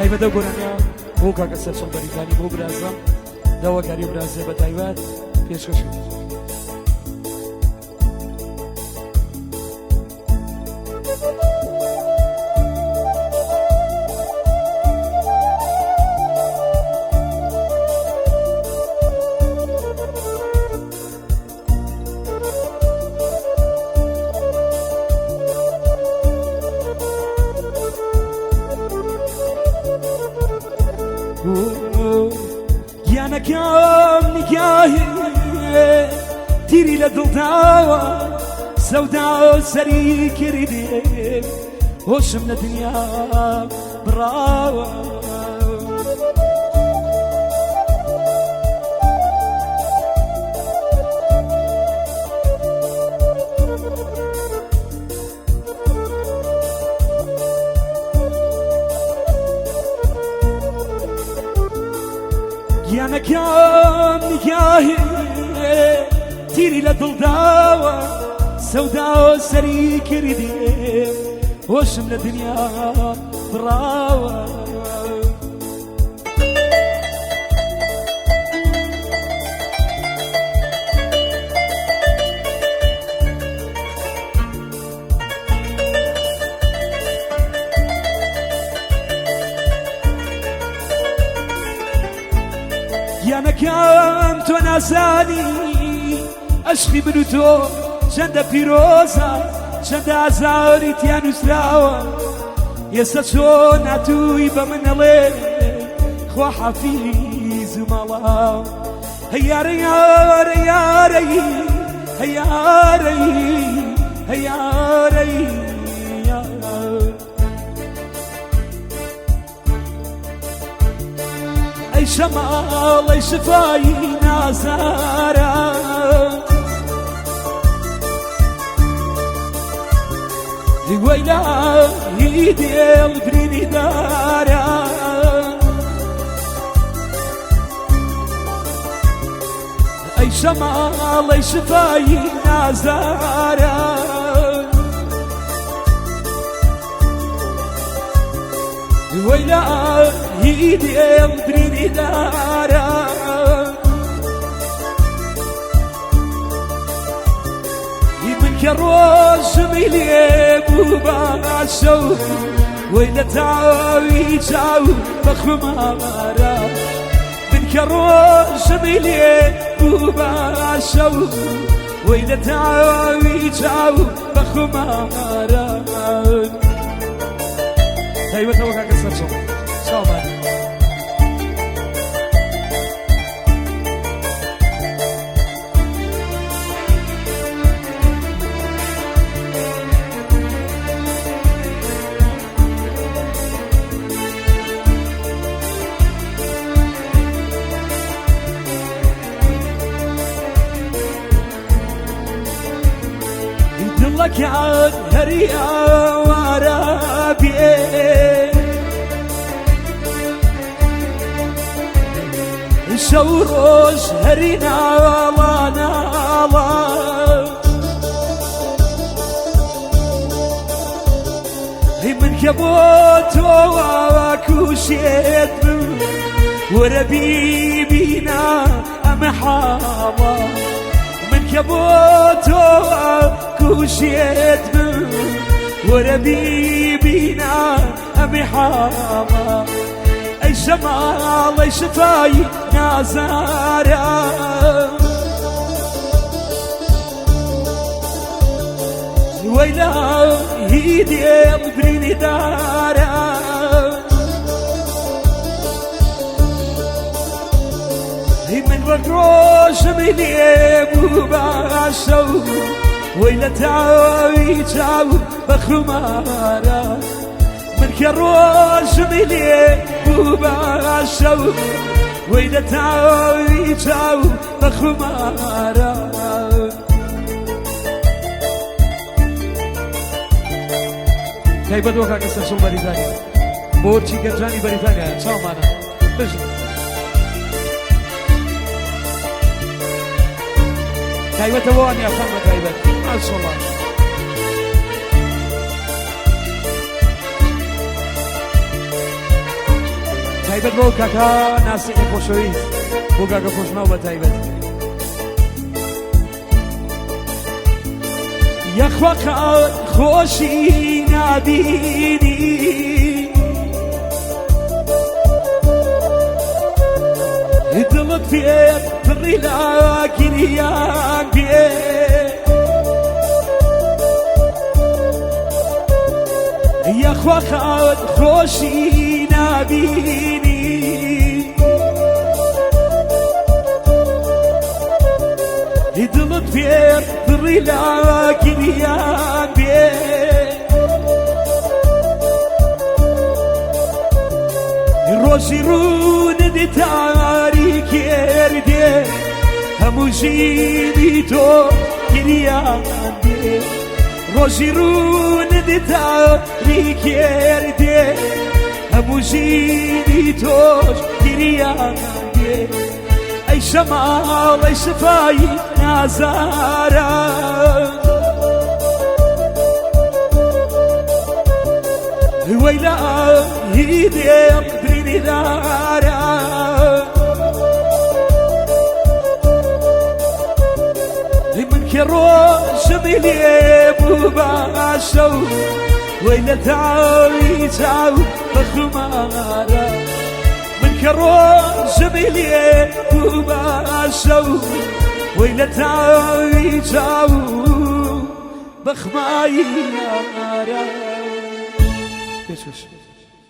تایبەتە گۆرانیە بۆ کاکە سەرچڵ بەریتانی بۆ برازم داواکاری برازێ بە تایبەت پێشکەش کرد. گیانەکەم نیگاهی تیری لە دڵداوە سەودا سەری کردێ هۆشم لە دنیا بڕاوە. گیانەکەم نیگاهی تیری لە دڵداوە سەودا سەری کردێ هۆشم لە دنیا بڕاوە. گیانەکەم تۆ نازانی ئەشقی من و تۆ چەندە پیرۆزە چەندە ئازاری تیا نووسراوە ئێستا چۆن هاتووی بە من ئەڵێ خوا حافیز و ماڵاو هەی یارە یارە یارەی هەی یارەی هەی یارەی ئەی شەماڵ ئەی شفای نازارە وەیلا هی دێڵ برینی دارە ئەی شەماڵ ئەی شفای نازارە وەیلا هی دێڵ برینی دارە هی من کە ڕۆژمی لێ بوو باشە و وەی لە تاوی چاو بە خومارە من کە ڕۆژمی لێ بوو باشە و وەی لە تاوی چاو بە خومارە. تایبەتەوە کاکە سەرچڵ چاومان. دڵەکان هەری ئاوارە بێ شەو ڕۆژ هەری ناڵا ناڵا هی من کە بۆ تۆ کوشێت بم وەرە بیبینە ئەمە حاڵە من کە بۆ تۆ کوشێت بم وەرە بیبینە ئەمە حاڵە ئەی شەماڵ ئەی شفای نازارە وەیلا هی دێڵ برینی دارە هی من وەک ڕۆژمی لێ بوو باشە و وەی لە تاوی چاو بە خومارە من کە ڕۆژمی لێ بوو باشە و وەی لە تاوی چاو بە خومارە. تایبەت بۆ کاکە سەرچڵ بەریتانیا بۆرچی گەنجانی بەریتانیا چاومانە بژن. تایبەتە بۆ ئەنیاخان بە تایبەت ماشەڵڵا. تایبەت بۆ کاکا ناسیحی خۆشەویست، بۆ کاکە خۆشناو بە تایبەت. یەخوا قەت خۆشی نابینی، دڵت پێ پڕی لە گریان بێ. یەخوا قەت خۆشی نابینی، دڵت پێ پڕی لە گریان بێ. ڕۆژی ڕوونت تاریکێر دێ، هەموو ژینی تۆ گریان دێ. ڕۆژی ڕوونت تاریکێر دێ، هەموو ژینی تۆش گریان دێ. ئەی شەماڵ ئەی شفای نازارە، وەیلا هی دێم بریندارە. من کێ ڕۆژمی لێ بوو باشە و وەی لە تاوی چاو بە خومارە. من کە ڕۆژمی لێ بوو باشە و وەی لە تاوی چاو بەخمایی یارە. پێشکەش.